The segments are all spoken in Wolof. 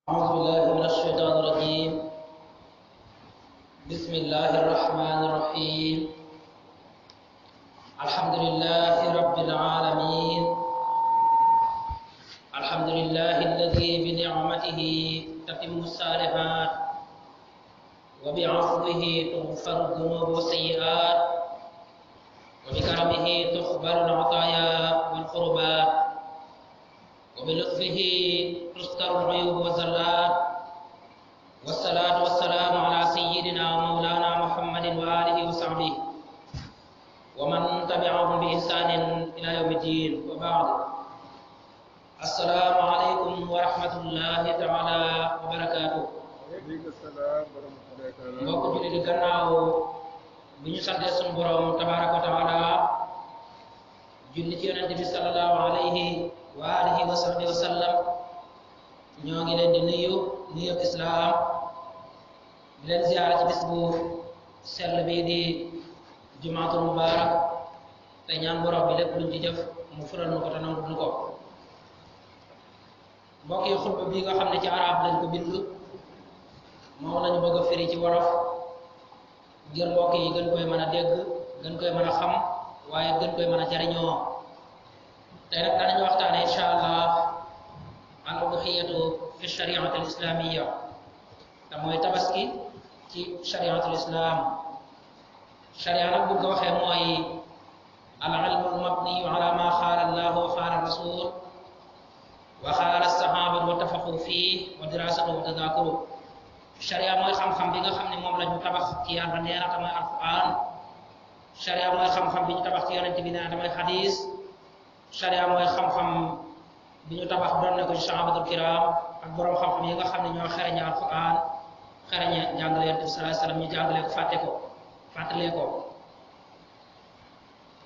أعوذ بالله من الشيطان الرجيم. بسم الله الرحمن الرحيم. الحمد لله رب العالمين. الحمد لله الذي بنعمته تتم الصالحات وبعفوه تغفر الذنوب والسيئات وبكرمه تقبل العطايا والقربات وبلطفه تستر العيوب والزلات. والصلاة والسلام على سيدنا ومولانا محمد وآله وصحبه ومن تبعهم بإحسان إلى يوم الدين، وبعد. السلام عليكم ورحمة الله تعالى وبركاته. mbokk julli di gannaaw bi ñu sante sunu borom tabaraka wa taala julli ci yonente bi sallallahu alayhi wa alihi wa sahbihi wa sallam, ñoo ngi leen di nuyu islaam di leen ziyaara ci bis bu sell bi di jumaatul mubaarak te ñaan borom bi lépp luñ ci jëf mu fural nu ko te nangul nu ko. mbokk yi, xutba bi nga xam ne ci arab lañ ko bind moom lañu bëgg a firi ci wolof ngir mbokk yi gën koy mën a dégg, gën koy mën a xam, waaye gën koy mën a jariñoo. tey nag danañu waxtaane insha allah al udhiyatu fi shariat al islamiyya, te mooy tabaski ci shariat al islam. sharia nag bu ko waxee mooy al ilmu al mabniyu ala ma xaala allah wa xaala rasul wa xaala sahabatu wa tafaqu fii wa dirasatu wa tadakuru. sharia mooy xam-xam bi nga xam ne moom la ñu tabax ci yàlla nee na te mooy alquran. sharia mooy xam-xam bi ñu tabax ci yonente bi nee na te mooy xadis. sharia mooy xam-xam bi ñu tabax doon na ko ci sahabatul kiram ak borom xam-xam yi nga xam ne ñoo xereñe alquran, xereñe jàngale yonent bi sallallahu alayhi wasallam, ñu jàngale ko fàttalee ko.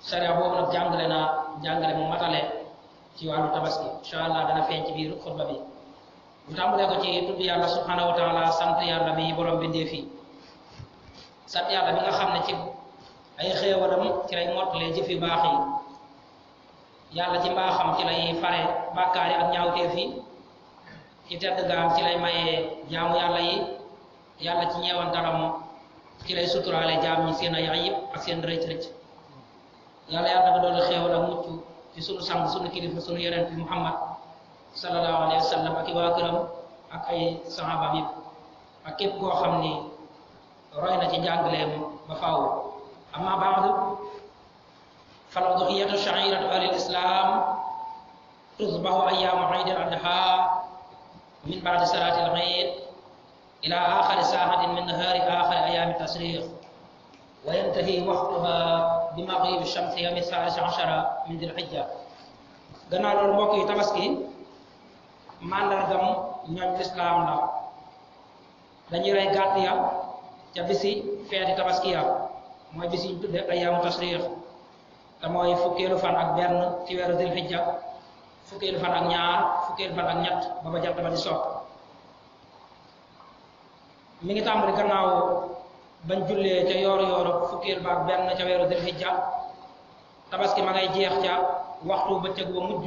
sharia boobu nag jàngale mu matale ci wàllu tabaski insha allah dana feeñ ci biir xutba bi. ñu tàmbalee ko ci tudd yàlla subhanahu wa taala, sant yàlla mi borom bindee fii, sant yàlla bi nga xam ne ci ay xéewalam ci lay mottalee jëf yu baax yi. yàlla ci mbaaxam ci lay fare bàkkaar yi ak ñaawteef yi, ci tedd gaam ci lay mayee jaamu yàlla yi. yàlla ci ñeewantalam ci lay suturaale jaam ñi seen ay ayib ak seen rëcc-rëcc. yàlla nga doon xéewal ak mucc ci sunu sang sunu kilifa sunu yonent bi Muhammad sallallahu alayhi wa sallam ak i waa këram ak ay sahabaam yëpp ak képp koo xam ni roy na ci njàngaleem ba faaw. amma baadu fal udhiyatu sha'iratu ahli islam tuzbahu ayyamu eid al adha min ba'di salati al eid ila akhir sa'atin min nahari akhir ayami tasrikh wa yantahi waqtuha bi maghrib ash-shams yawm al-thalith 'ashara min dhil hijja. gannaaw loolu mbokk yi, tabaski màndargam ñooñ lislaam la. dañuy rey gàtt ya ca bisi feeti tabaski ya, mooy bisi ñu tudde ayaamu tasriix, te mooy fukkeelu fan ak benn ci weeru dil hijja, fukkeelu fan ak ñaar, fukkeelu fan ak ñett ba ba jant ba di soog. mi ngi tàmbali gannaaw bañ jullee ca yoor fukkeel ba ak benn ca weeru dil hijja. tabaski ma ngay jeex ca waxtu bëccëg ba mujj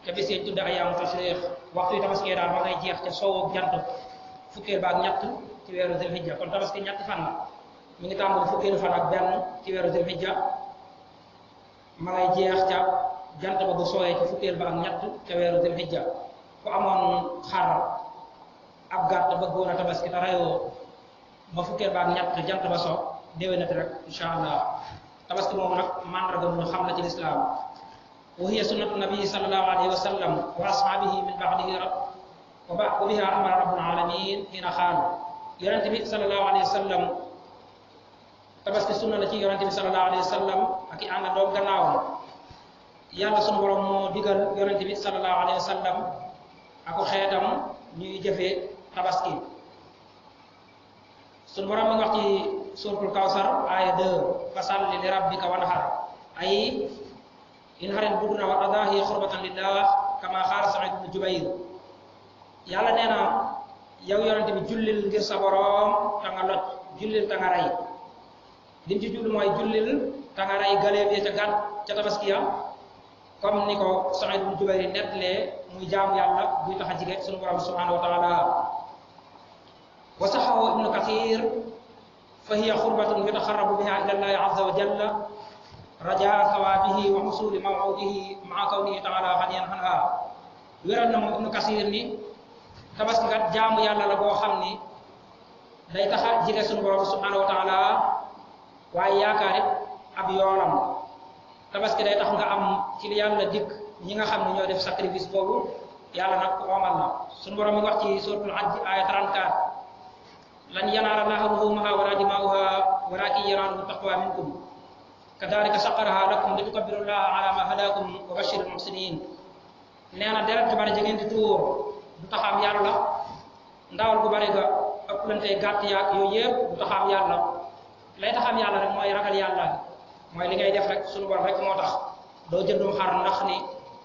ca bis yi tudde ayaamu tasriix. waxtu yi tabaski daal ma ngay jeex ca soowu jant fukkeel ba ak ñett ci weeru dil hijja. kon tabaski ñetti fan la. mi ngi tàmbali fukkeelu fan ak benn ci weeru dil hijja, ma ngay jeex ca jant ba bu sooyee ci fukkeel ba ak ñett ca weeru dil hijja. ku amoon xar ab gàtt bëggoon a tabaski te rayoo ba fukkeel ba ak ñett jant ba so déwénati rek insha allah. tabaski moomu nag mandarga mu xam la ci lislaam. wa hiya sunnatu nabii sallallahu alayhi wa sallam wa ashaabihi min ba'dihi wa biha amara rabbul alamin hina xaal. yonente bi sallallahu alayhi wa sallam, tabaski sunna la ci yonente bi sallallahu alayhi wa sallam ak i ànda doom gannaawam. yàlla sunu borom moo digal yonente bi sallallahu alayhi wa sallam ako xeetam ñuy jëfee tabaski. sunu borom mi ngi wax ci suratul kawsar aya 2, fasalli li rabbika wanhar, ay inharil buduna wal adahi qurbatan lillah kama xaala Saïd ibn Jubayr. yàlla nee na yow yonente bi jullil ngir sa borom ta nga loj, jullil ta nga rey. lim ci jublu mooy jullil ta nga rey galeem ya ca gàtt ca tabaski ya, comme ni ko Saïd ibn Jubayr nettalee muy jaamu yàlla buy tax a jige sunu borom subhanahu wa taala. kathir fa hiya khurbatun yataxarrabu biha ila allahi azza wa jalla rajaa thawabihi wa husuli maw'udihi ma'a kawnihi ta'ala hadiyan anha. wéral na moom Ibnu Kasir ni tabaski kat jaamu yàlla la boo xam ni day taxa jige suñu borom subhanahu wa ta'ala waaye yaakaar it ab yoolam. tabaski day tax nga am ci li yàlla dikk ñi nga xam ne ñoo def sacrifice boobu yàlla nag oomal na suñu borom mi wax ci suratul hajj aya 34 lan yanaala llaaha luhuumuhaa wa laa dimaa'uhaa walaakin yanaaluhu taqwa minkum kadhalika sakhkharahaa lakum litukabbiru llaaha alaa maa hadaakum wa bashshiril muhsiniin. nee na deret ju bari ja ngeen di tuur du taxaam yàlla, ndawal bu bari ga ëpplante gàtt yaak yooyu yëpp du taxaam yàlla. lay taxaam yàlla rek mooy ragal yàlla mooy li ngay def rek suñu borom rek moo tax. doo jëndum xar ndax ni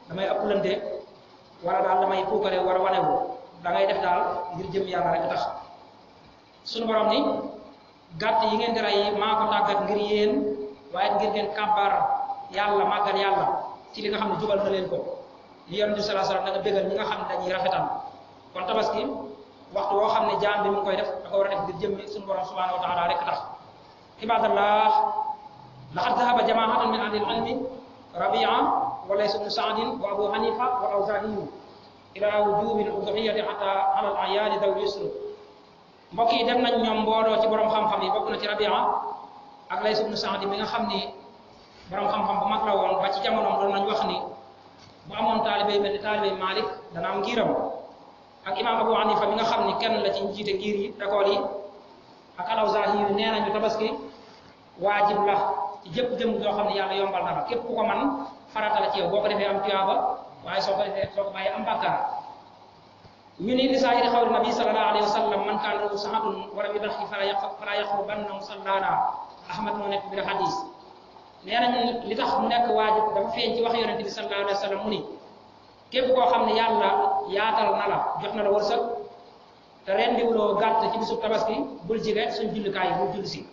damay ëpplante wala daal damay puukare war a wanewu, da ngay def daal ngir jëm yàlla rek tax. suñu borom ni gàtt yi ngeen di rey maa ko tàggat ngir yéen waaye ngir ngeen kàbbar yàlla màggal yàlla ci li nga xam ne jubal na leen ko. li Yonent bi sallallahu alayhi wasallam da nga bégal ñi nga xam ne dañuy rafetal. kon tabaski waxtu woo xam ne jaam bi mu ngi koy def da ko war a def ngir jëmmi suñu borom subhanahu wa taala rek tax. ibadallah laqad dhahaba jamaatun min ahli al-ilmi Rabi'a wa Layth ibn Sa'd wa Abu Hanifa wa al-Awzaa'i ila wujubi al-udhiyyati hatta ala al-a'yan dawi yusr. mbokk yi dem nañ ñoom mbooloo ci borom xam-xam yi bokk na ci Rabi'a ak Layth ibn Sa'd mi nga xam ni borom xam-xam bu mag la woon ba ci jamonoom doon nañ wax ni bu amoon taalibe mel ni taalibe Malik dana am ngiram. ak imam Abu Hanifa mi nga xam ni kenn la ci njiite ngir yi école yi ak al-Awzaa'i yi nee nañu tabaski waajib la ci jëpp jëm joo xam ne yàlla yombal na la képp ku ko man farata la ci yow boo ko defee am tuyaaba waaye soo ko bàyyi am bàkkaar. ñu ni li saahiri xawli nabi sallallahu alayhi wa sallam man kaana lahu sahatun wa lam yudaxi fala yaqrubanna musallaana. Ahmad moo nekk bi la xadis. nee nañ li tax mu nekk waajib dafa feeñ ci wax yonent bi sallallahu alayhi wa sallam mu ni képp koo xam ne yàlla yaatal na la jox na la wërsëg te ren diwloo gàtt ci bisu tabaski bul jige suñ jullikaay yi bul julli si.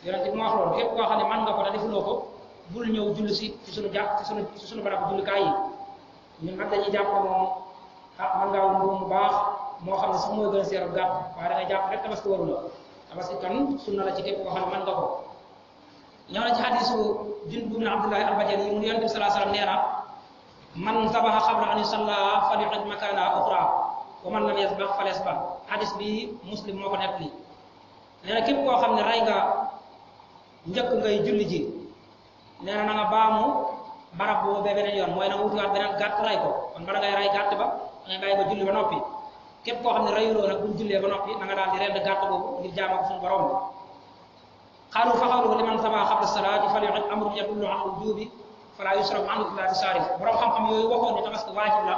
yonent bi moo wax loolu képp koo xam ne man nga ko te defuloo ko bul ñëw julli si ci suñu jàpp ci suñu barab jullikaay yi. ñun nag dañuy jàpp moom man ngaa wut mu baax moo xam ne sax mooy gën a seeru gàtt waaye da ngay jàpp rek tabaski waru la. tabaski kan sunna la ci képp koo xam ne man nga ko. ñëw na ci hadisu Jundub ibn Abdullah al-Bajali yi mu yonent bi sallallahu alayhi wasallam nee na man zabaha qabla an yusalla falyu'id makana ukhra wa man lam yasbah falyasbah. hadis bi Muslim moo ko nettali. nee na képp koo xam ne rey nga njëkk ngay julli ji nee na nga baamu barab boobu beneen yoon mooy na nga wutiwaat beneen gàtt ray ko. kon bala ngay ray gàtt ba da ngay bàyyi ba julli ba noppi. képp koo xam ne rayuloo nag buñ jullee ba noppi na nga daal di rend gàtt boobu ngir jaamoo ko suñu borom. qaalu fa qawluhu liman sabaha qabla salaati falyu'id amrun yadullu ala al-wujubi fala yusrafu anhu illa bi saarif. borom xam-xam yooyu waxoon ni tabaski waajib la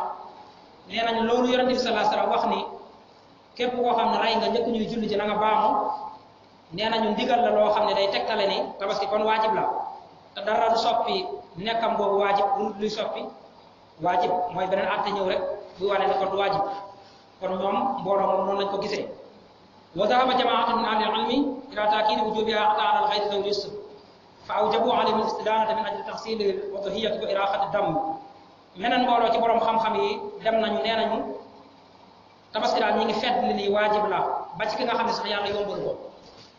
nee nañ loolu yonent bi sallallahu alayhi wasallam wax ni képp koo xam ne ray nga njëkk ñuy julli ji na nga baamu. nee nañu ndigal la loo xam ne day tegtale ni tabaski kon waajib la te dara du soppi nekkam boobu waajib luy soppi waajib mooy beneen àtte ñëw rek buy wane ne kon du waajib. kon ñoom mbooloo moom noonu lañ ko gisee. wa dhahaba jamaatun min ahli al-ilmi ila ta'kidi wujubiha hatta ala al-ghayri dawi yusr fa awjabu alayhim al-istidanata min ajli tahsil al-udhiyyati wa iraqati ad-dam. meneen mbooloo ci borom xam-xam yi dem nañu nee nañu tabaski daal ñi ngi fedd li ni waajib la ba ci ki nga xam ne sax yàlla yombal ko.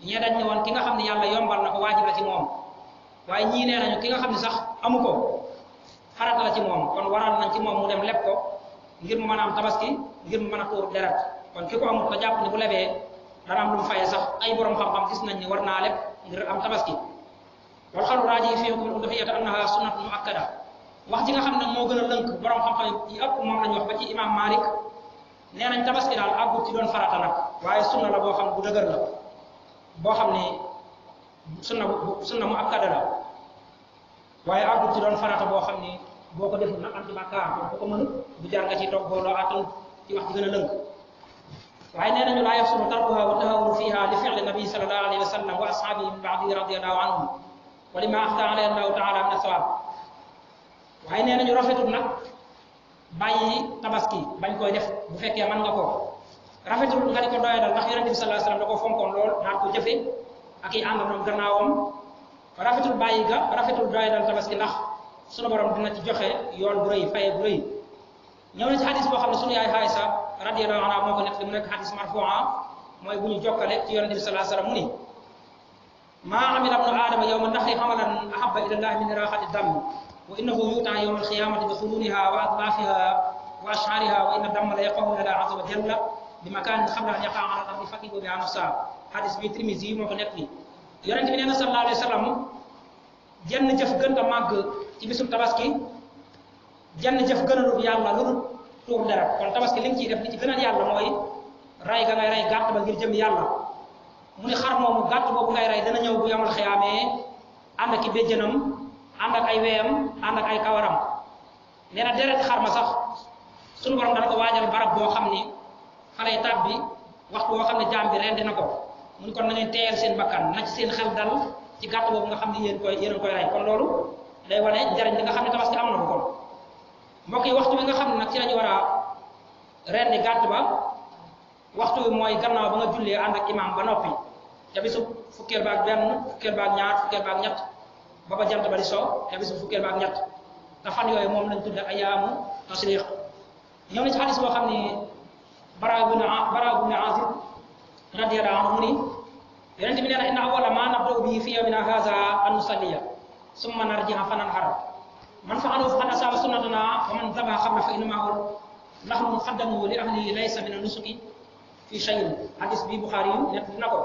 ñee dañ ne woon ki nga xam ne yàlla yombal na ko waajib la ci moom waaye ñii nee nañu ki nga xam ne sax amu ko farata la ci moom kon waral nañ ci moom mu dem leb ko ngir mu mën a am tabaski ngir mu mën a tuur deret. kon ki ko amul ko jàpp ne bu lebee dana am lu mu fayee sax ay borom xam-xam gis nañ ne war naa leb ngir am tabaski. wal xalu raaji fi hukm al-udhiyyati annaha sunnatun muakkada. wax ji nga xam ne moo gën a lënk borom xam-xam yi ëpp moom lañ wax ba ci imam Malik nee nañ tabaski daal àggut ci doon farata nag waaye sunna la boo xam bu dëgër la boo xam ne sunna mu akkada la waaye àggut ci doon farata boo xam ne boo ko deful nag am ci bàkkaar boo ko mënut bu jar nga ci toog booloo attan ci wax ji gën a lënk. waaye nee nañu laa yafsulu tarkuha wa tahawunu fiha li fi'li nabi sallallahu alayhi wa sallam wa ashaabihi min ba'dihi radiyallahu anhum wa lima axta alayhi allahu taala min as-sawaab. waaye nee nañu rafetul nag bàyyi tabaski bañ koy def bu fekkee mën nga ko rafetul nga di ko doyadal ndax yonent bi sallallahu alayhi wa sallam da ko fonkoon lool daan ko jëfe ak i àndandoom gannaawam. rafetul bàyyi ga rafetul doyadal tabaski ndax sunu borom dina ci joxe yool bu rëy faye bu rëy. ñëw na ci hadis boo xam ne sunu yaay Aysa radiyallahu anha moo ko nekk mu nekk hadis marfu'a mooy bu ñu jokkale ci yonente bi sallallahu alayhi wasallam mu ni maa amila ibnu aadama yawma nahri amalan ahabba ila llahi min raxati dam wa innahu yuta yawma alqiyamati bi xuluniha wa adlaafiha wa ashariha wa inna damma la yaqamu ila azza wa jalla bi makanin xabla an yaqa ala ardi faqibu bi anafsa hadis bi Tirmisi moo ko nekk ni yonente bi nee na sallallahu alayhi wasallam jenn jëf gën a màgg ci bisub tabaski jenn jëf gënalu yàlla lu dul tuur dara kon tabaski li nga ciy def li ci gënal yàlla mooy ray ga ngay ray gàtt ba ngir jëm yàlla mu ni xar moomu gàtt boobu ngay ray dana ñëw bu yamal xiyaamee ànd ak i béjjënam ànd ak ay weyam ànd ak ay kawaram nee na deret xar ma sax sunu borom dana ko waajal barab boo xam ni fa lay tàbbi waxtu boo xam ne jaam bi rendi na ko mu ni kon na ngeen teeyal seen bakkan na ci seen xel dal ci gàtt boobu nga xam ne yéen koy ray kon loolu day wane njariñ li nga xam ne tabaski am na ko kon mbokk yi waxtu bi nga xam ne nag ci lañu war a rendi gàtt ba waxtu bi mooy gannaaw ba nga jullee ànd ak imam ba noppi ca bisu fukkeel ba ak benn fukkeel ba ak ñaar fukkeel ba ak ñett ba ba jant ba di soo ca bisu fukkeel ba ak ñett te fan yooyu moom lañ tudde ayaamu tashriq ñëw na ci xadis boo xam ni Baraa ibn Aazib radiyallahu anhu mu ni yonent bi nee na inna awwala ma nabda'u bihi fi yawmina haadha an nusalliya summa narji'a fa nanhar man fa'ala faqad asaaba sunnatana wa man dhabaha qabla fa innamaa huwa lahmun qaddamuhu li ahlihi laysa min an-nusuki fi shay'in hadis bi Bukhari yu nekk dina ko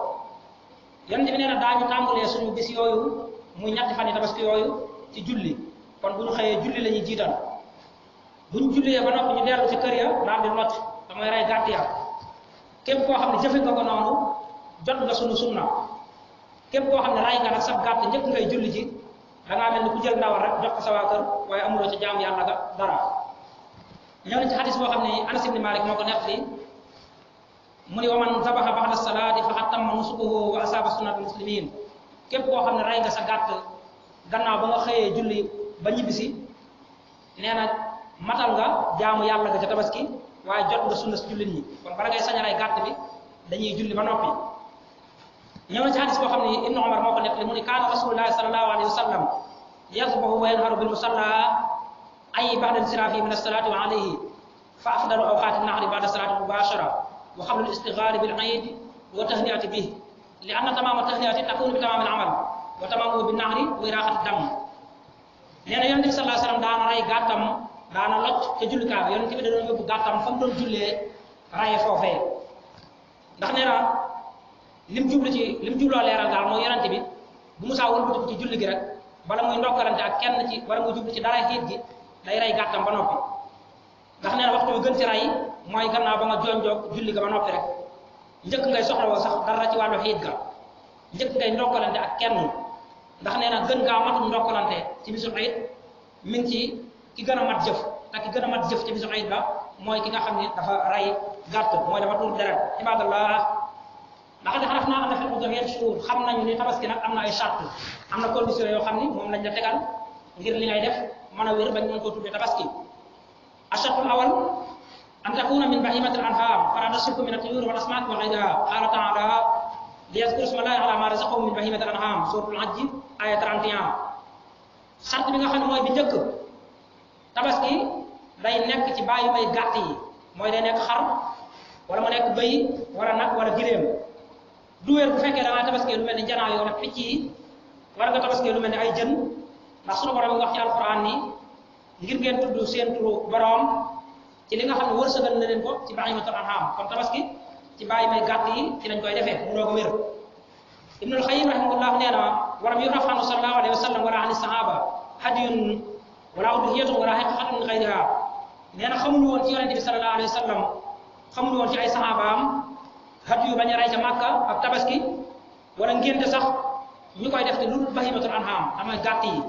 yonent bi nee na daañu tàmbalee suñu bis yooyu muy ñetti fan yi tabaski yooyu ci julli kon bu ñu xëyee julli la ñuy jiital bu ñu jullee ba noppi ñu dellu ci kër ya daal di lott te mooy rey gàtt ya képp koo xam ne jëfe nga ko noonu jot nga sunu sunna képp koo xam ne ray nga nag sab gàtt njëkk ngay julli ji da ngaa mel ni ku jël ndawal rek jox ko sa waa kër waaye amuloo ci jaam yàlla ga dara ñëw na ci xadis boo xam ne Anas ibn Malik moo ko nettali mu ni wa man zabaha ba'da salaati faqad tamma nusukuhu wa asaaba sunnatal muslimin képp koo xam ne rey nga sa gàtt gannaaw ba nga xëyee julli ba ñibbisi nee na matal nga jaamu yàlla ga ca tabaski waaye jot nga sunna si jullit ñi kon bala ngay sañ a rey gàtt bi dañuy julli ba noppi ñëw na ci hadis boo xam ne Ibnu Umar moo ko nettali mu ni kaana rasulullahi sallallahu alayhi wa sallam yadbahu wa yanharu bil musalla ay ba'da insirafi min as-salati wa alayhi fa afdalu awqati an-nahri ba'da salati mubashara wa qabla al-istighfar bil 'id wa tahniyati bihi li anna tamama tahniyati takunu bi tamam al-amal wa tamamuhu bin nahri wa iraqati dam nee na yonent bi sallallahu alayhi wa sallam daana rey gàttam daana locc ca jullikaay bi yonent bi da doon yóbbu gàttam fa mu doon jullee raye foofee ndax nee na lim jubloo leeral daal mooy yonent bi bu musaa wëlbatiku ci julli gi rek bala muy ndokkalante ak kenn ci wala muy jublu ci dara xiit gi day rey gàttam ba noppi ndax nee na waxtu bi gën ci rey mooy gannaaw ba nga jonjoog julli ga ba noppi rek njëkk ngay soxlawoo sax dara ci wàllu xiit ga njëkk ngay ndokkalante ak kenn ndax nee na gën ngaa matum ndokkalante ci bisu ayit mi ngi ci ki gën a mat jëf te ki gën a mat jëf ci bisu ayit ba mooy ki nga xam ne dafa rey gàtt mooy dafa tuur deret ibadallah ndax de xaraf naa am na fi udhiya shuhur xam nañu ni tabaski nag am na ay charte am na condition yoo xam ni moom lañ la tegal ngir li ngay def mën a wér bañ mën koo tuddee tabaski ash-shartul awwal an takuna min bahimatil an'am fala tashriku min at-tuyur wal asmak wa ghayriha qala ta'ala liyadhkuru isma Allahi ala ma razaqahum min bahimatil an'am suratul hajj aya 31 charte bi nga xam ne mooy bi njëkk tabaski day nekk ci bàyyi may gàtt yi mooy day nekk xar wala mu nekk bëy wala nag wala giléem du wér bu fekkee da ngaa tabaskee lu mel ni janaaw yoo nag picc yi war nga tabaskee lu mel ni ay jën ndax sunu borom wax ci alquran ni ngir ngeen tudd seen turu borom ci li nga xam ne wërsëgal na leen ko ci bahimatul an'am kon tabaski ci bàyyi may gàtt yi ci lañ koy defee mu doog a wér ibnul Qayyim rahimahullah nee na waram yu rafanu sallallahu alayhi wa sallam wala ani sahaba hadiyun wala udhiyatun wala haqiqatun min ghayriha nee na xamuñu woon ci yonente bi sallallahu alayhi wa sallam xamuñu woon ci ay sahabaam hadiyu bañ a rey ca Màkka ak tabaski wala ngénte sax ñu koy def ci lu dul bahimatul an'am damay gàtt yi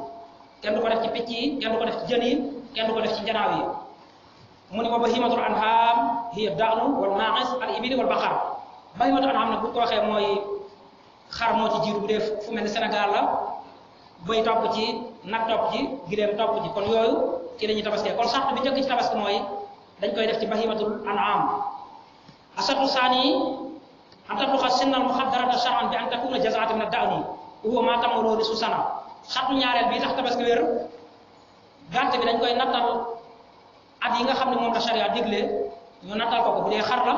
kenn du ko def ci picc yi kenn du ko def ci jën yi kenn du ko def ci njanaaw yi mu ni wa bahimatul an'am hiya da'nu wal ma'is al ibili wal baqar bahimatul an'am nag bu ko waxee mooy xar moo ci jiitu bu dee fu mel ni Sénégal la bëy topp ci nag topp ci gileem topp ci kon yooyu ci la ñuy tabaskee kon sax bi njëkk ci tabaski mooy dañ koy def ci bahimatul an'am asatu saani an tabluxa sinnal muxaddarata shar'an bi an takuna jazaatan min ad-da'ni wa huwa ma tamaru nisu sana sartu ñaareel bi tax tabaski wér gàtt bi dañ koy nattal at yi nga xam ne moom la sharia digle ñu nattal ko bu dee xar la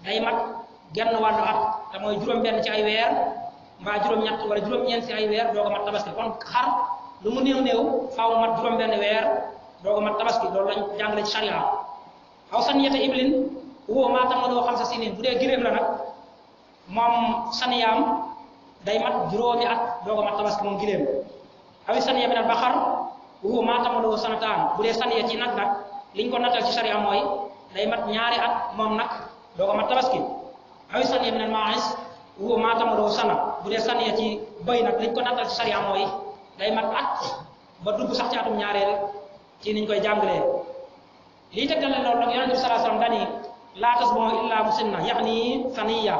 day mat genn wàllu at te mooy juróom-benn ci ay weer mbaa juróom-ñett wala juróom-ñeent ci ay weer doo ko mat tabaski kon xar lu mu néew faaw mu mat juróom-benn weer doo ko mat tabaski loolu lañ jàngale ci sharia aw saniyata iblin woo maa tamadoo xam sa sinin bu dee giréem la nag moom saniyaam day mat juróomi at doo ko mat tabaski moom giléem awi saniya min al baxar woo maa tamadoo sanataan bu dee saniya ci nag liñ ko nattal ci sharia mooy day mat ñaari at moom nag doo ko mat tabaski awi saniya min al maïs woo maa tamadoo sana bu dee saniya ci bëy nag liñ ko nattal ci sharia mooy day mat at ba dugg sax ci atum ñaareel ci niñ koy jàngalee lii tegtale loolu nag yonente bi salaa sallam dani laa tasbahu illa musinna yaxni saniya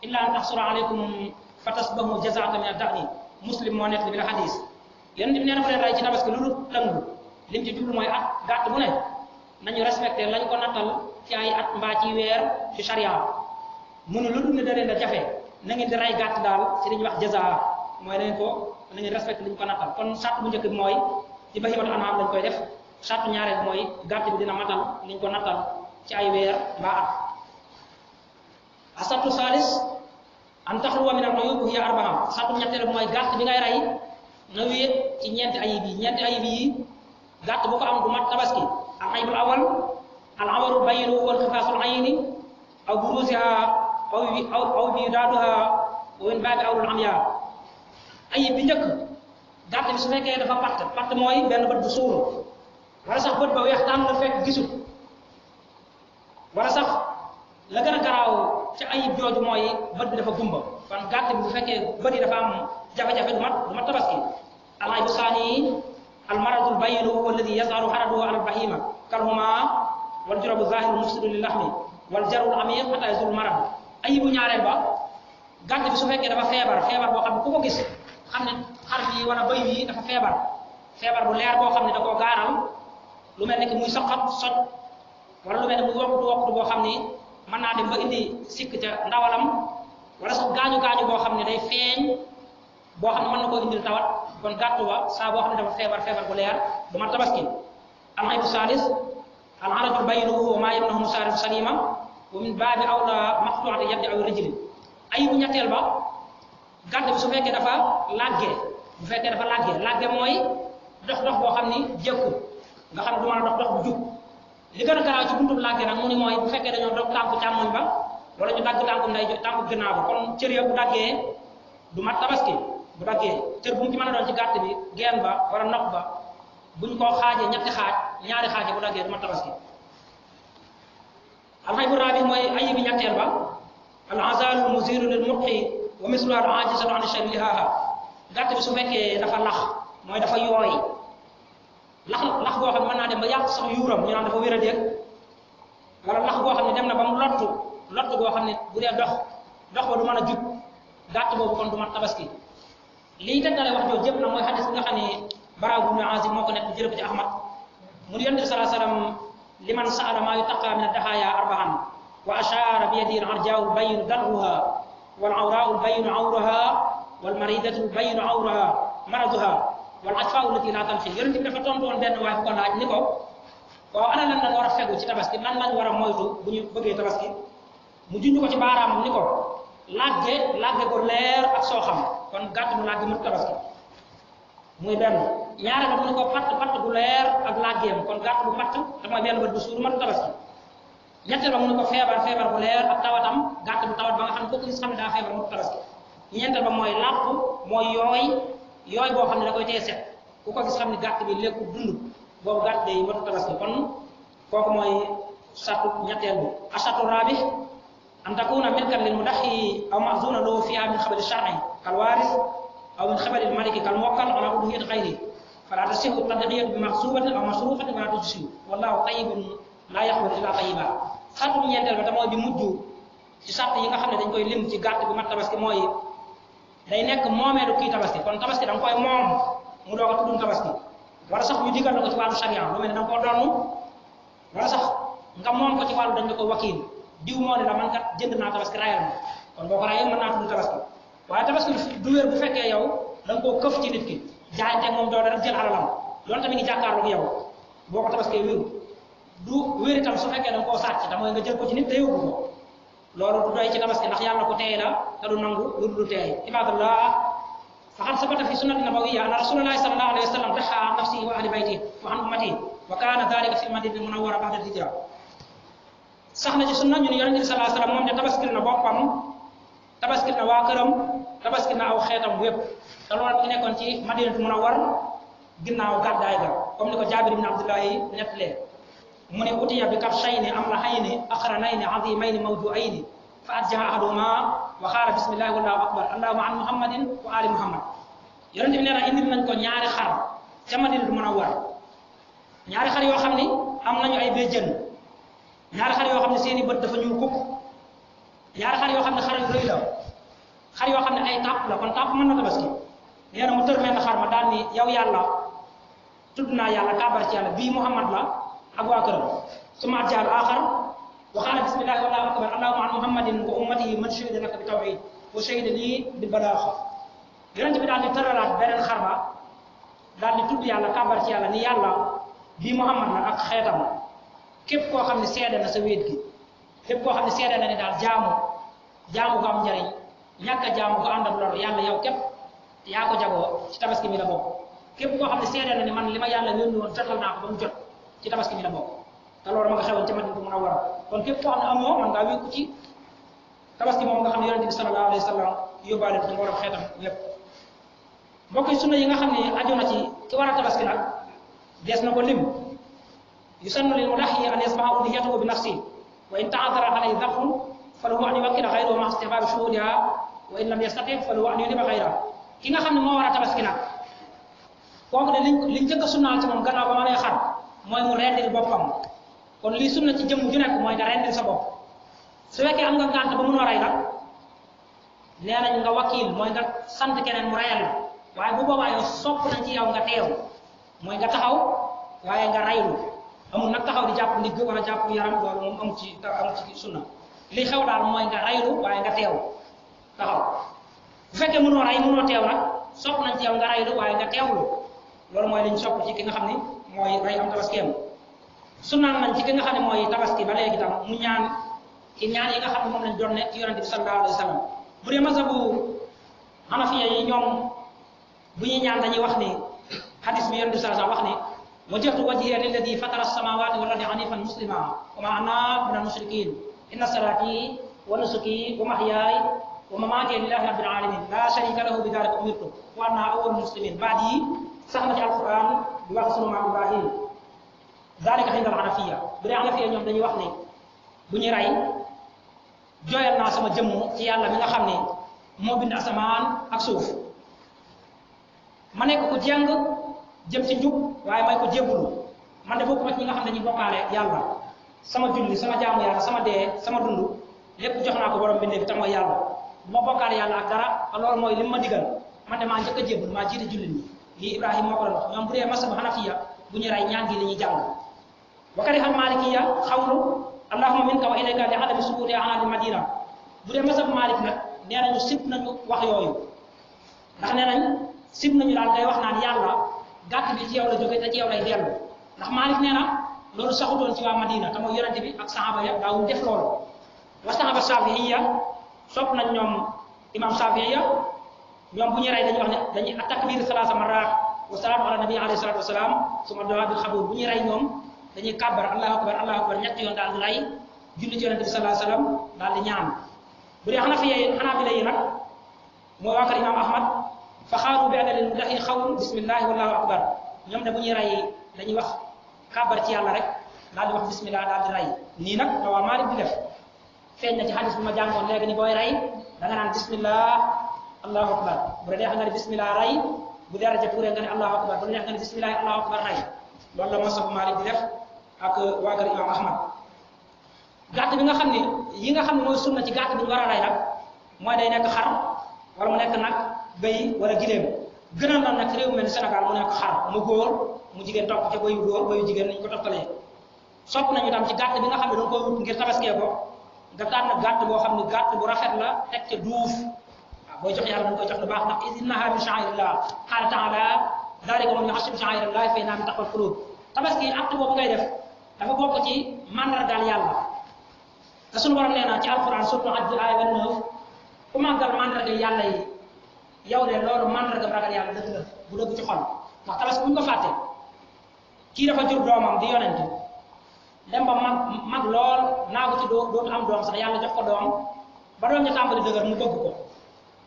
illa an taxsura alaykum fa tasbahu jazaata min ad-da'ni muslim moo nekk bi la xadis yonente bi nee na bu leen rey ci tabaski lu dul tëngu lim ci jublu mooy at gàtt bu ne nañu respecté lañ ko nattal ci ay at mbaa ci weer ci sharia munu lu dul ne da leen a jafe na ngeen di rey gàtt daal ci li ñuy wax jazaa mooy na ngeen respecté li ñu ko nattal kon sàrt bu njëkk bi mooy ci bahimatu an'am lañ koy def sàrt ñaareel mooy gàtt bi dina matal li ñu ko nattal ci ay weer mbaa at asartu salis an taxluwa min al-uyub hiya arbaa sàrt ñetteel bi mooy gàtt bi ngay rey na wéet ci ñeenti ayib yi gàtt bu ko am du mat tabaski al ayibul awal al awaru bayinu wal xifaasul ayni aw burusiha aw bidaaduha wa min baabi awlul amya ayib bi njëkk gàtt bi su fekkee dafa patt mooy benn bët bu suuru wala sax bët ba weex tànn la fekk gisul wala sax la gën a garaaw ci ayib jooju mooy bët bi dafa gumba kon gàtt bi bu fekkee bët yi dafa am jafe-jafe du mat tabaski al ayibu saani al maradul bayinu huwa alladi yazharu haraduhu ala al bahima kal huma wal jurabu zahiru mufsidu lil lahmi wal jarul amiq hatta yazul marad ayibu ñaareel ba gàtt bi su fekkee dafa feebar boo xam ne ku ko gis xam ne xar bi wala bëy bi dafa feebar bu leer boo xam ne da koo gaaral lu mel ne ki muy soqat soj wala lu mel ne muy wokkatu boo xam ni mën naa dem ba indi sikk ca ndawalam wala sax gaañu boo xam ne day feeñ boo xam ne mën na koo indil tawat kon gàttu ba saa boo xam ne dafa feebar bu leer du ma tabaski al aybu salis al arajul bayinu huwa maa yamnahu musaarif salima wa min baabi awla maqtuati yaddi aw rijli ayibu ñetteel ba gàtt bi su fekkee dafa làgge mooy dox boo xam ni jékku nga xam ne du mën a dox bu jub li gën a garaaw ci buntu làgge nag mu ni mooy bu fekkee dañoo dog tànku càmmoñ ba wala ñu dagg tànku gannaaw ba kon cër ya bu daggee du mat tabaski bu daggee cër bu mu ci mën a doon ci gàtt bi geen ba wala nopp ba buñ koo xaajee ñaari xaaje bu daggee du mat tabaski alxaybu raabi mooy ayibi ñetteel ba al azalu muziru lil muqi wa misluha al ajisatu an shay'in lihaha gàtt bi su fekkee dafa lax mooy dafa yooy lax boo xam ne mën naa dem ba yàq sax yuuram ñu naan dafa wér a dégg wala lax boo xam ne dem na ba mu lottu boo xam ne bu dee dox ba du mën a jub gàtt boobu kon du mat tabaski lii tegtale wax jooju jëpp nag mooy xadis bi nga xam ne Baraaw ibn Aazib moo ko nekk jële ko ci Ahmad mu yonent bi sallallahu alayhi wasallam liman sa'ala maa yutaqa min ad-dahaaya arba'an wa ashaara bi yadihi al-arjaa'u al-bayyinu dal'uha wal awraa'u al-bayyinu awruha wal maridatu al-bayyinu awruha maraduha wal ajfaa'u allati laa tanfi yonent bi dafa tontu woon benn waaye bu ko laaj ni ko waaw ana lan lañ war a fegu ci tabaski lan lañ war a moytu bu ñu bëggee tabaski mu junj ko ci baaraamam ni ko làgge ko leer ak soo xam kon gàtt bu làgge mu tabaski muy benn ñaareel ba mu ne ko patt bu leer ak làggeem kon gàtt bu patt te mooy benn bët bu suur matu tabaski ñetteel ba mu ne ko feebar bu leer ak tawatam gàtt bu tawat ba nga xam ne kooku gis xam ne daa feebar matu tabaski ñeenteel ba mooy làpp mooy yooy boo xam ne da koy tee set ku ko gis xam ne gàtt bi lekku dund boobu gàtt day matu tabaski kon kooku mooy sartu ñetteel bi asatu rabi an takuna milkan lil mudaxi aw mazuna lahu fiha min xabali shar'i kal waaris aw min xabali maliki kal muwakkal ala uduhiyat xayri fala tasihu tadxiyatu bi maxsubatin aw masrufatin wala tujsiu wallahu tayyibun la yaxbal illa tayyiba sartu ñeenteel ba te mooy bi mujj ci sart yi nga xam ne dañ koy lim ci gàtt bi mat tabaski mooy day nekk moomeelu kii tabaski kon tabaski da nga koy moom mu doog a tuddum tabaski wala sax ñu digal na ko ci wàllu sharia lu mel ne da nga koo donn wala sax nga moom ko ci wàllu dañ la ko wakiil diw moo ne la man kat jënd naa tabaski rayal ma kon boo ko rayee mën naa tudd tabaski waaye tabaski du wér bu fekkee yow da nga koo këf ci nit ki jaayante moom doo rek jël alalam loolu tamit ngi jàkkaarloo ak yow boo ko tabaskee wéru du wér itam su fekkee da nga koo sàcc te mooy nga jël ko ci nit te yóbbu ko loolu du doy ci tabaski ndax yàlla ko teey la te du nangu lu du teey ibadallah faqad sabata fi sunnati nabawiyya anna rasulullahi sallallahu alayhi wa sallam daxa an nafsihi wa ahli baytihi wa an ummatihi wa kana dhalika fi al-madinati al-munawwara ba'da al-hijra sax na ci sunna ñu ne yonente bi sallallahu alayhi wa sallam moom de tabaskil na boppam tabaskil na waa këram tabaskil na aw xeetam wépp te loolu mi nekkoon ci madinatu munawwar ginnaaw gàddaay ga comme ni ko Jaabir ibn Abdullahi nettalee mu ne utiya bi kabshayni amlahayni aqranayni azimayni mawju'ayni fa adjaha ahaduhuma wa qaala bismillahi wallahu akbar allahumma an muhammadin wa ali muhammad yonente bi nee na indil nañ ko ñaari xar ca madinatu munawwar ñaari xar yoo xam ni am nañu ay béjjën ñaari xar yoo xam ne seeni bët dafa ñuul kukk ñaari xar yoo xam ne xar yu rëy la xar yoo xam ne ay tàpp la kon tàpp mën na tabaski nee na mu tër menn xar ma daal ni yow yàlla tudd naa yàlla kàbbar ci yàlla bii muhammad la ak waa këram suma adjaal axar wa qaala bismillahi wallahu akbar allahumma an muhammadin wa ummatihi man shahida laka bi tawhid wa shahida lii bil balaax yonent bi daal di tëralaat beneen xar ma daal di tudd yàlla kàbbar ci yàlla ni yàlla bii muhammad la ak xeetam képp koo xam ne seede na sa wéet gi képp koo xam ne seede na ni daal jaamu ko am njariñ ñàkk a jaamu ko ànd ak lor yàlla yow képp yaa ko jagoo ci tabaski mi la bokk képp koo xam ne seede na ni man li ma yàlla yónni woon jotal naa ko ba mu jot ci tabaski mi la bokk te loolu ma nga xewoon ci Madinatu Munawwara kon képp koo xam ne amoo man ngaa wékku ci tabaski moom nga xam ne yonente bi sallallahu alayhi wa sallam yóbbaale ko war a xeetam lépp mbokk yi sunna yi nga xam ne aju na ci ki war a tabaski nag dees na ko lim yusannu lil mudahi an yasbaha udhiyatahu bi nafsihi wa in ta'athara alayhi dhabhun falahu an yuwakkila ghayrahu ma'a istihbab shuhudiha wa in lam yastati' falahu an yuhdiba ghayrahu ki nga xam ne moo war a tabaski nag kooku de liñ njëkk a sunnaal ci moom gannaaw ba ma lay xar mooy mu rendil boppam kon lii sunna ci jëmm ju nekk mooy nga rendil sa bopp su fekkee am nga ngànt ba mënoo rey nag nee nañ nga wakiil mooy nga sant keneen mu reyal la waaye bu boobaa yow sopp nañ ci yow nga teew mooy nga taxaw waaye nga raylu amul nag taxaw di jàpp ndigg wala jàpp yaram loolu moom amu ci sunna li xew daal mooy nga raylu waaye nga teew taxaw bu fekkee mënoo ray mënoo teew nag sopp nañ ci yow nga raylu waaye nga teewlu loolu mooy liñ sopp ci ki nga xam ne mooy ray am tabaskeem sunnaan nañ ci ki nga xam ne mooy tabaski ba léegi tam mu ñaan ci ñaan yi nga xam ne moom lañ doon ne ci yonente bi sallallahu alayhi wa sallam bu dee mazhabu hanafiya yi ñoom bu ñuy ñaan dañuy wax ni hadis bi yonente bi sallallahu alayhi wa sallam wax ni wajjahtu wajhiya lilladi fatara as-samawati wal ardi hanifan muslima wa ma ana min al-mushrikin inna salati wa nusuki wa mahyaya wa mamati lillahi rabbil alamin la sharika lahu bi dhalika umirtu wa ana awwalul muslimin baat yi sax na ci alquran di wax sunu maam Ibrahim dhalika inda al-hanafiya bu dee hanafiya ñoom dañuy wax ne bu ñu rey jooyal naa sama jëmm ci yàlla mi nga xam ne moo bind asamaan ak suuf ma nekk ko jàng jëm ci njub waaye may ko jébbulu man de bokk ma ci ñi nga xam ne dañuy bokkaale yàlla sama julli sama jaamu yàlla sama dee sama dund lépp jox naa ko borom bindee bi te mooy yàlla bu ma bokkaale yàlla ak dara te loolu mooy li ma digal man de maa njëkk a jébbul maa jiite jullit ñi lii Ibrahima moo ko doon wax ñoom bu dee masab hanafiya bu ñu rey ñaan gi la ñuy jàng wa kariha malikiya xawlu allahumma minka wa ilayka li adami sukuti ala al madina bu dee masab malik nag nee nañu sib nañu wax yooyu ndax nee nañ sib nañu daal ngay wax naan yàlla gàtt bi ci yow la jóge te ci yow lay dellu ndax malik nee na loolu saxutoon ci waa madina te mooy yonente bi ak sahaba ya daawul def loolu wa sahaba shafi'iyya sopp nañ ñoom imam shafi'iyya ñoom bu ñu rey dañuy wax ne dañuy takbir salaasa marrat wa salaatu ala nabi alayhi salatu wasalaam suma doa bil xabur bu ñuy rey ñoom dañuy kàbbar allahu akbar ñetti yoon daal di rey julli ci yonente bi sallallahu alayhi wasallam daal di ñaan bu dee xanaabila yi nag mooy waa kër imam ahmad fa xaaru bi adalil mudahi xawlu bismillahi wallahu akbar ñoom ne bu ñuy rey dañuy wax kàbbar ci yàlla rek daal di wax bismillah daal di rey nii nag la waa Maalik di def feeñ na ci hadis bi ma jàngoon léegi ni booy rey da nga naan bismillah allahu akbar bu dee nga ne bismillah rey bu daraja tuuree nga ne allahu akbar bu neex nga ne bismillah allahu akbar rey loolu la masab Maalik di def ak waa kër imam ahmad gàtt bi nga xam ne yi nga xam ne mooy sunna ci gàtt bi ñu war a rey nag mooy day nekk xar wala mu nekk nag béy wala giléem gënal na nag réew mel ni Sénégal mu nekk xar mu góor mu jigéen topp ca béyu góor béyu jigéen nañ ko toftalee sopp nañu tam ci gàtt bi nga xam ne dañ koy wut ngir tabaskee ko nga tànn gàtt boo xam ne gàtt bu rafet la teg ca duuf waaw booy jox yàlla dañ koy jox lu baax ndax innaha min sha'airillah qaala ta'ala daalika man yu'azzim sha'aa'irallahi fa innahaa min taqwal quluub tabaski acte boobu ngay def dafa bokk ci mandargaal yàlla te sunu borom nee na ci alquran surtout Hajj aaya 29 ku màggal mandarga yàlla yi yow de loolu mandarga ragal yàlla dëgg la bu dëgg ci xol ndax tabaski bu ñu ko fàtte kii dafa jur doomam di yonent dem ba mag lool naagu ci dootu am doom sax yàlla jox ko doom ba doom ja tàmbali dëgër mu bëgg ko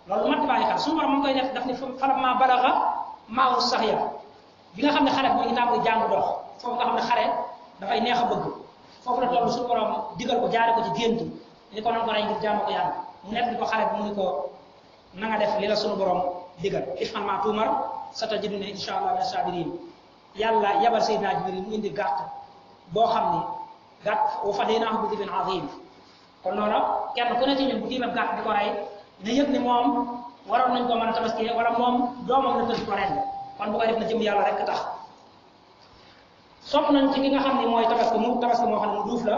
loolu mat bàyyi xel suñu borom mu ngi koy def daf ni falammaa balaga ma'ahu sa'ya bi nga xam ne xare bi mi ngi tàmbali jàng dox foofu nga xam ne xare dafay neex a bëgg foofu la toll suñu borom digal ko jaare ko ci gént ni ko nan ko rey ngir jaamu ko yàlla mu nekk di ko xare bi mu ni ko na nga def li la suñu borom digal if'al maa tu'mar satajiduni insha Allah mina saabiriin yàlla yabal Seydina Jibril mu indi gàtt boo xam ni gàtt wa fadaynaahu bi dibhin aziim kon loola kenn ku ne ci ñun bu tiimam gàtt di ko rey na yëg ni moom waroon nañ ko mën a tabaski wala moom doomam la tëdd ko ren kon bu koy def na jëm yàlla rek tax sopp nañ ci ki nga xam ni mooy tabaski moo xam ne mu duuf la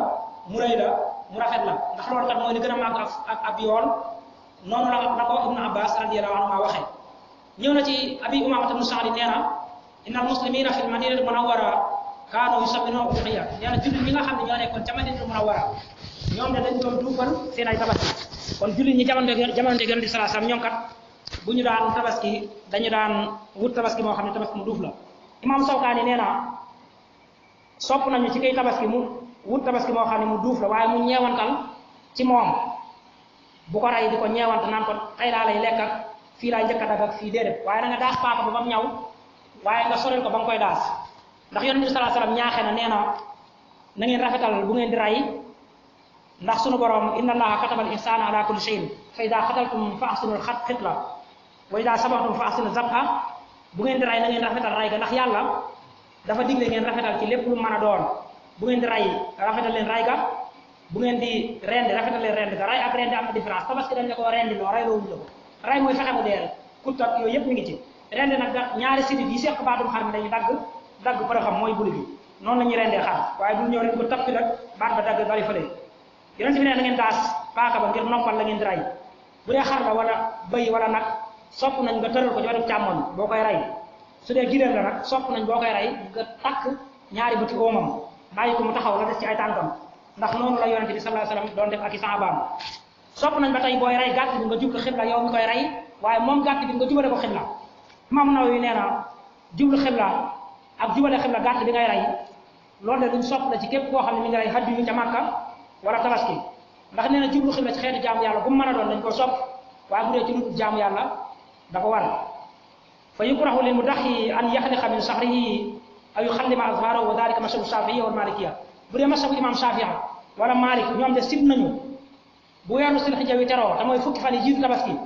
mu rëy la mu rafet la ndax loolu kat mooy li gën a màgg ak ab yoon noonu la ko Ibnu Abbas radiyallahu anhu waxee ñëw na ci Abi Umaamata ibnu Saad nee na inna al muslimina fi l madinati munawwara kaanu yusamminoona udhiya nee na jullit ñi nga xam ne ñoo nekkoon ca Madinatu Munawwara ñoom ne dañ doon duufal seen ay tabaski kon jullit ñi jamono Yonent bi sallallahu alayhi wasallam ñoom kat bu ñu daan tabaski dañu daan wut tabaski moo xam ne tabaski mu duuf la Imaam Sawkaani nee na sopp nañu ci kay tabaski mu wut tabaski moo xam ne mu duuf la waaye mu ñeewantal ci moom bu ko rey di ko ñeewant naan ko xëy laa lay lekk ak fii laay njëkk a dag ak fii déedéet waaye na nga daas paaka ba ba mu ñaw waaye nga soril ko ba nga koy daas ndax Yonent bi sallallahu alayhi wasallam ñaaxee na nee na ngeen rafetal bu ngeen di rey ndax sunu borom inna allaha kataba al insana ala kulli shay'in fa ida qataltum fa ahsinu al qitla wa ida sabahtum fa ahsinu zabha bu ngeen di rey na ngeen rafetal rey ga ndax yàlla dafa digle ngeen rafetal ci lépp lu mën a doon bu ngeen di rey rafetal leen rey ga bu ngeen di rendi rafetal leen rendi ga rey ak rendi am na différence tabaski dañ la ko rendi loo rey loowuñu la ko rey mooy fexe mu dee kut ak yooyu yëpp mi ngi ci rendi nag ñaari sidit yi seq baatum xar mi dañuy dagg për xam mooy buli bi noonu la ñuy rendee xar waaye bu ñëw rek ko tappi nag baat ba dagg bari fële Yonent bi ne na ngeen daas paaka ba ngir noppal la ngeen di rey bu dee xar la wala bëy wala nag sopp nañ nga tëral ko ci wetu càmmoñ boo koy rey su dee giléem la nag sopp nañ boo koy rey nga takk ñaari bëti oomam bàyyi ko mu taxaw la des ci ay tànkam ndax noonu la Yonent bi sallallahu alayhi wasallam doon def ak i sahabaam sopp nañ ba tey booy rey gàtt bi nga jublu xibla yow mi koy rey waaye moom gàtt bi nga jubale ko xibla Imaam Nawawi nee na jublu xibla ak jubale xibla gàtt bi ngay rey loolu de luñ sopp la ci képp koo xam ne mi ngi rey hajju yu ca Màkka wala tabaski ndax nee na jublu xibla ci xeetu jaamu yàlla bu mu mën a doon dañ ko sopp waaye bu dee ci lu jaamu yàlla dafa war fa yukrahu lil mudaxi an yaxliqa min sha'rihi aw yuxallima azfarahu wa dalika mashabu Shafi'i wal Malikiya bu dee mashabu imam Shafi'i wala Malik ñoom de sib nañu bu weeru Sulhijja wi teroo te mooy fukki fan yi jiitu tabaski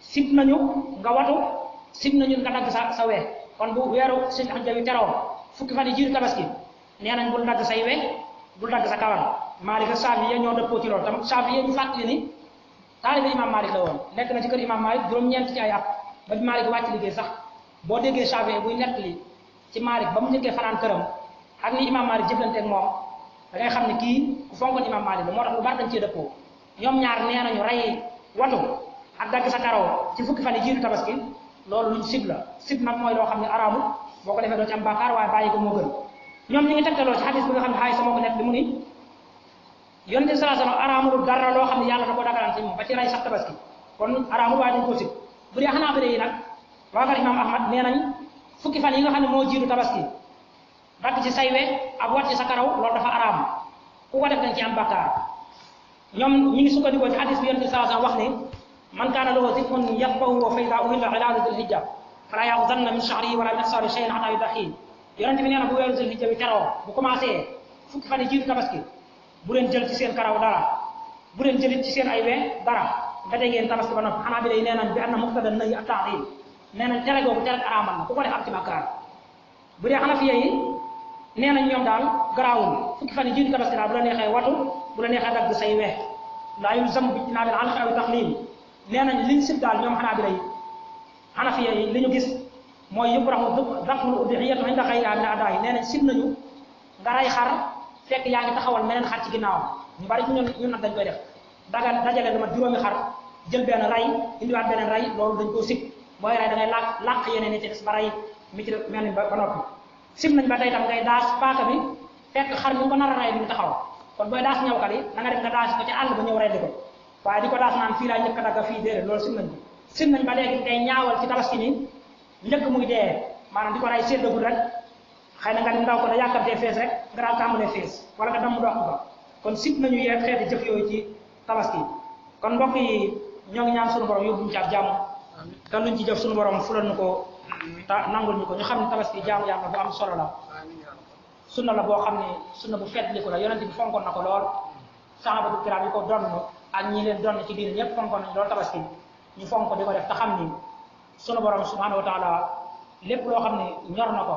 sib nañu nga watu sib nañu nga dagg sa we kon bu weeru Sulhijja wi teroo fukki fan yi jiitu tabaski nee nañ bul dagg say we bul dagg sa kawar Malik ak Shafi'i ñoo dëppoo ci loolu tam Shafi'i ñu fàttali ni taalibe imam Malik la woon nekk na ci kër imam Malik juróom-ñeent ci ay at ba bi Malik wàcc liggéey sax boo déggee Shafi'i buy nettali ci Malik ba mu njëkkee fanaan këram ak ni imam Malik jëflante ak moom da ngay xam ne kii ku fonkoon imam Malik la moo tax lu bari dañ cee dëppoo ñoom ñaar nee nañu rey watu ak dagg sa karaw ci fukki fan yi jiitu tabaski loolu luñ sib la sib nag mooy loo xam ne araamul boo ko defee doo ci am bàkkaar waaye bàyyi ko moo gën ñoom ñu ngi tegtaloo ci xadis bi nga xam ne Aysa moo ko nekk li mu ni Yonent bi sallallahu alayhi wasallam araamul dara loo xam ne yàlla da ko daganal ci moom ba ci rey sax tabaski kon araamul waaye dañ koo sib bu dee xanaa bëre yi nag waa kër imam Ahmad nee nañ fukki fan yi nga xam ne moo jiitu tabaski dagg ci say we ak wat ci sa karaw loolu dafa araam ku ko def dañ ci am bàkkaar ñoom ñi ngi sukkandikoo ci hadis bi Yonent bi sallallahu alayhi wasallam wax ne man kaana lahu zifun yatba'uhu fa idha uhilla hilalu dhil hijja fala yaxudanna min sha'rihi wala min asfari shay'in hatta yudahi Yonent bi nee na bu weeru dhil hijja bi teroo bu commencé fukki fan yi jiitu tabaski bu leen jël ci seen karaw dara bu leen jëlit ci seen ay we dara ba tey ngeen tabaski ba noppi xanaa bi day nee nañ bi anna muqtada nahi at-ta'zim nee nañ tere googu tere araamal na ku ko def am ci bàkkaar bu dee Hanafiya yi nee nañ ñoom daal garaawul fukki fan yi jiitu tabaski daal bu la neexee watu bu la neexee dagg say we laa yulzamu bi ijtinaabil halqi aw taxliil nee nañ liñ sib daal ñoom Hanafiya yi li ñu gis mooy yukrahu daf'ul udhiyati inda ghayriha min al-a'daa'i nee nañ sib nañu nga rey xar fekk yaa ngi taxawal meneen xar ci ginnaaw ñu bari ñun nag dañ koy def dajale dama juróomi xar jël benn rey indiwaat beneen rey loolu dañ koo sib booy rey da ngay làq yeneen ni ci des ba rey mi ci mel ni ba noppi sib nañ ba tey tam ngay daas paaka bi fekk xar mi ko nar a rey bi ñu taxaw kon booy daas ñawkat yi na nga dem nga daas ko ci àll ba ñëw rendi ko waaye di ko daas naan fii laa njëkk a dagga fii déedéet loolu sim nañ ba léegi ngay ñaawal ci tabaski ni njëkk muy dee maanaam di ko ray séddagul rek xëy na nga di ndaw ko da yàkkamtee fees rek nga daal tàmbalee fees wala nga damm dox ba kon sib nañu yee xeeti jëf yooyu ci tabaski kon mbokk yi ñoo ngi ñaan suñu borom yóbbuñu ci ak jàmm te luñ ci jëf suñu borom fulal ñu ko ta nangul ñu ko ñu xam ne tabaski jaamu yàlla bu am solo la sunna la boo xam ne sunna bu fetliku la yonent bi fonkoon na ko lool sahabatu kiram yi ko donn ak ñi leen donn ci diine ñëpp fonkoon nañ loolu tabaski ñu fonk ko di ko def te xam ni sunu borom subhanahu wa taala lépp loo xam ne ñor na ko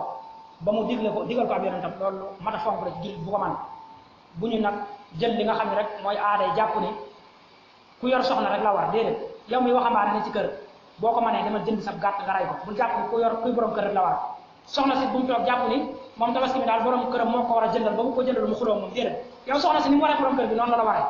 ba mu digal ko ab yonentam loolu mat a fonk la ci jullit bu ko man bu ñu nag jël li nga xam ne rek mooy aaday jàpp ni ku yor soxna rek la war déedéet yow muy waxambaane ne ci kër boo ko mënee dama jënd sab gàtt nga ray ko bu jàpp ni kuy borom kër rek la war soxna si bu mu toog jàpp ni moom tabaski mi daal borom këram moo ko war a jëndal ba bu ko jëndal mu xuloo moom déedéet yow soxna si ni mu waree borom kër bi noonu la waree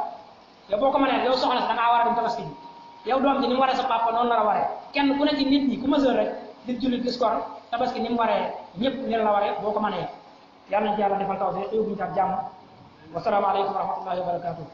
yow boo ko mënee yow soxna si da ngaa war a dem tabaski bi yow doom ji ni mu waree sa papa noonu la waree kenn ku ne ci nit ñi ku mesure rek di jullit gis kor tabaski ni mu waree ñëpp ni la waree boo ko mënee yàlla nañ ci yàlla defal tawfiq yóbbuñu ci ak jàmm wasalaamaaleykum wa rahmatullahi wa barakatuh